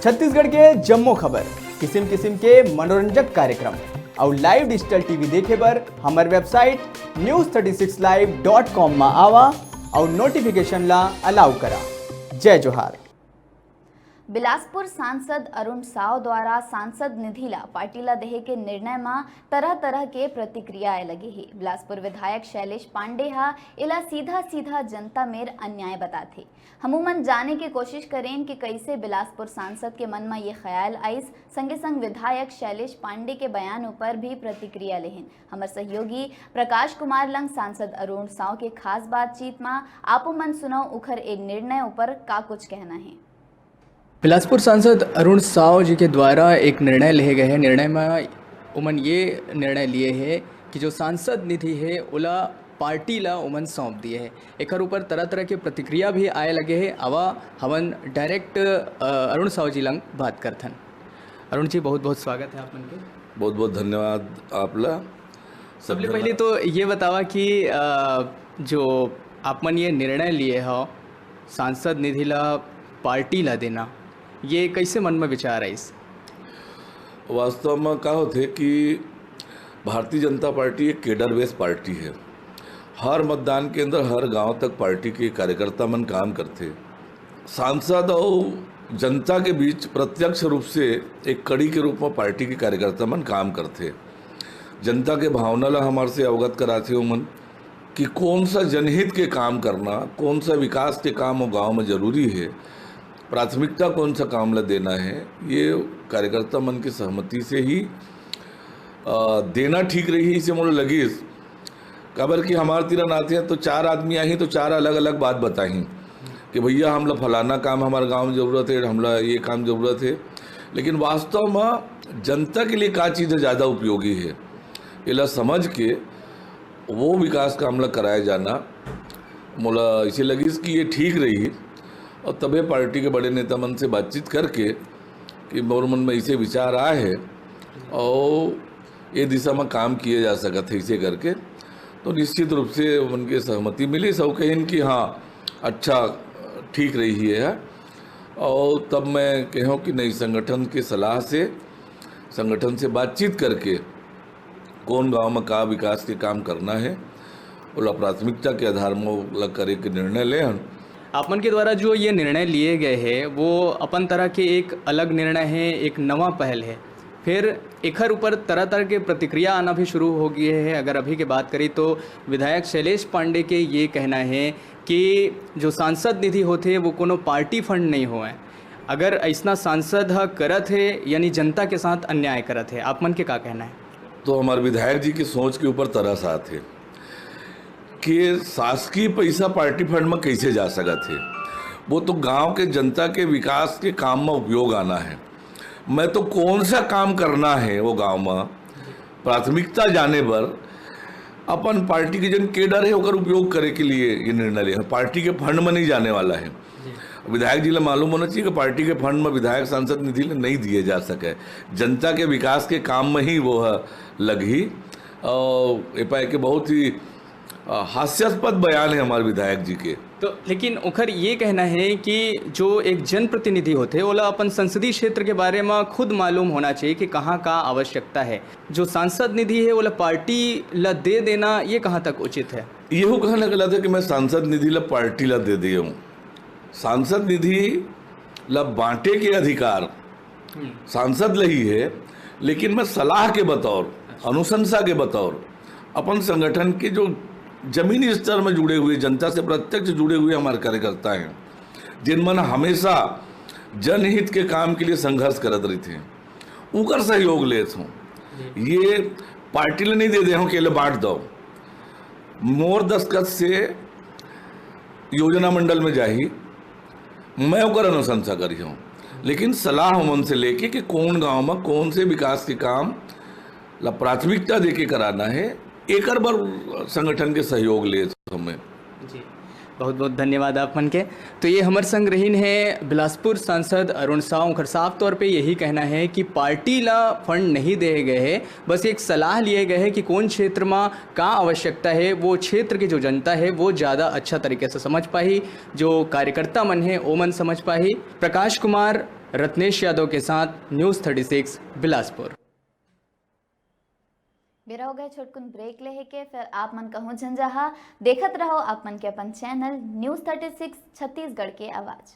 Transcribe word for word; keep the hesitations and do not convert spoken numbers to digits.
छत्तीसगढ़ के जम्मो खबर, किसिम किसिम के मनोरंजक कार्यक्रम अउ live digital T V देखे बर हमर website news thirty six live dot com म आवा अउ notification ला allow करा। जय जोहार। बिलासपुर सांसद अरुण साव द्वारा सांसद निधि ला पार्टी ला देहे के निर्णय म तरह-तरह के प्रतिक्रिया आए लगे हे। बिलासपुर विधायक शैलेश पांडे ह एला सीधा-सीधा जनता मेर अन्याय बताथे। हमू मन जाने के कोशिश करेन कि कइसे बिलासपुर सांसद के मन म ये ख्याल आइस। संगे-संग विधायक शैलेश पांडे के बयान ऊपर भी प्रतिक्रिया लेहेन। हमर सहयोगी प्रकाश कुमार लंग सांसद अरुण साव के खास बातचीत म आपो मन सुनव उखर एक निर्णय ऊपर का कुछ कहना हे। बिलासपुर सांसद अरुण साव जी के द्वारा एक निर्णय लेहे गए हे। निर्णय म उमन ये निर्णय लिए हे कि जो सांसद निधि हे, ओला पार्टी ला उमन सौंप दिए हे। एकर ऊपर तरह-तरह के प्रतिक्रिया भी आए लगे हे। आवा, हमन direct, अ, अरुण साव जी लंग बात करथन। अरुण जी, बहुत-बहुत स्वागत हे आप मन के। बहुत-बहुत धन्यवाद आप ला। सबले पहले तो ये बतावा कि, अ, जो आप मन ये निर्णय लिए हव, सांसद निधि ला पार्टी ला देना, ये कइसे मन म विचार आइस? वास्तव म का होथे कि भारतीय जनता पार्टी एक cadre base पार्टी हे। हर मतदान केंद्र, हर गांव तक पार्टी के कार्यकर्ता मन काम करथे। सांसद अउ जनता के बीच प्रत्यक्ष रूप से एक कड़ी के रूप म पार्टी के कार्यकर्ता मन काम करथे। जनता के भावना ला हमर से अवगत कराथे ओमन कि कौन सा जनहित के काम करना, कौन सा विकास के काम वो गांव म जरूरी हे, प्राथमिकता कौन सा काम ला देना हे, ये कार्यकर्ता मन के सहमति से ही, अ, देना ठीक रही, इसे मोला लगिस। काबर कि हमार तीरन आथे तो चार आदमी आही तो चार अलग-अलग बात बताही कि भैया हमला फलाना काम हमार गांव में जरूरत हे, हमला ये काम जरूरत हे। लेकिन वास्तव में जनता के लिए का चीज़ ज्यादा उपयोगी हे, एला समझ के वो विकास काम ला कराए जाना मोला इसे लगिस कि ये ठीक रही। और तबे पार्टी के बड़े नेता मन से बातचीत करके कि मोर मन में इसे विचार आए हे और ये दिशा में काम किए जा सकत हे इसे करके, तो निश्चित रूप से उनके सहमति मिली। सब कहिन कि हाँ, अच्छा, ठीक रही है। और तब मैं कहूँ कि नहीं, संगठन के सलाह से, संगठन से बातचीत करके कौन गांव में का विकास के काम करना है, ओला प्राथमिकता के आधार में ओला करे के निर्णय ले हन। आप मन के द्वारा जो ये निर्णय लिए गए हे, वो अपन तरह के एक अलग निर्णय हे, एक नवा पहल हे। फिर एखर ऊपर तरह-तरह के प्रतिक्रिया आना भी शुरू हो गए हे। अगर अभी के बात करी तो विधायक शैलेश पांडे के ये कहना हे कि जो सांसद निधि होथे, वो कोनो पार्टी फंड नहीं होवय। अगर अइसना सांसद ह करत हे, यानी जनता के साथ अन्याय करत हे, आप मन के का कहना हे? तो हमारे विधायक जी की सोच के ऊपर तरस आत हे कि शासकीय पैसा पार्टी फंड में कैसे जा सकत हे। वो तो गांव के जनता के विकास के काम में उपयोग आना है। मैं तो कौन सा काम करना है वो गांव में प्राथमिकता जाने पर अपन पार्टी के जन केडर है ओकर उपयोग करे के लिए ये निर्णय लिया। पार्टी के फंड में नहीं जाने वाला है। विधायक जी ला मालूम होना चाहिए कि पार्टी के फंड में विधायक सांसद निधि ला नहीं दिए जा सके। जनता के विकास के काम में ही वो ह लगही। और ए पाए के बहुत ही, अ, हास्यास्पद बयान है हमारे विधायक जी के। तो लेकिन ओखर ये कहना है कि जो एक जनप्रतिनिधि होथे, ओला अपन संसदीय क्षेत्र के बारे में खुद मालूम होना चाहिए कि कहाँ का आवश्यकता है। जो सांसद निधि है, ओला पार्टी ला दे देना, ये कहाँ तक उचित है? यहू कहना गलत है कि मैं सांसद निधि ला पार्टी ला दे दिए हूँ। सांसद निधि ला बांटे के अधिकार सांसद ला ही है, लेकिन मैं सलाह के बतौर, अनुशंसा के बतौर अपन संगठन के जो जमीनी स्तर में जुड़े हुए, जनता से प्रत्यक्ष जुड़े हुए हमारे कार्यकर्ता हैं, जिन मन हमेशा जनहित के काम के लिए संघर्ष करत रहिथे, उकर सहयोग लेत हूँ। ये पार्टी ला नहीं दे दे हूँ कि ले बांट दो, मोर दस्तखत से योजना मंडल में जाही, मैं ओकर अनुशंसा करी हूँ, लेकिन सलाह उमन से लेके कि कौन गांव में कौन से विकास के काम ला प्राथमिकता देके कराना है, एकर बर संगठन के सहयोग लेत हूँ मैं। जी, बहुत बहुत धन्यवाद आप मन के। तो ये हमर संग रहिन है बिलासपुर सांसद अरुण साव। उनकर साफ तौर पे यही कहना है कि पार्टी ला फंड नहीं दिए गए है, बस एक सलाह लिए गए है कि कौन क्षेत्र में का आवश्यकता है, वो क्षेत्र के जो जनता है वो ज़्यादा अच्छा तरीके से समझ पाही, जो कार्यकर्ता मन है वो मन समझ पाही। प्रकाश कुमार रत्नेश यादव के साथ न्यूज़ थर्टी सिक्स बिलासपुर। बेरा हो गए छोटकुन ब्रेक लेहे के, फिर आप मन कहूँ झन जहा। देखत रहो आप मन के अपन channel news thirty six Chhattisgarh के आवाज़।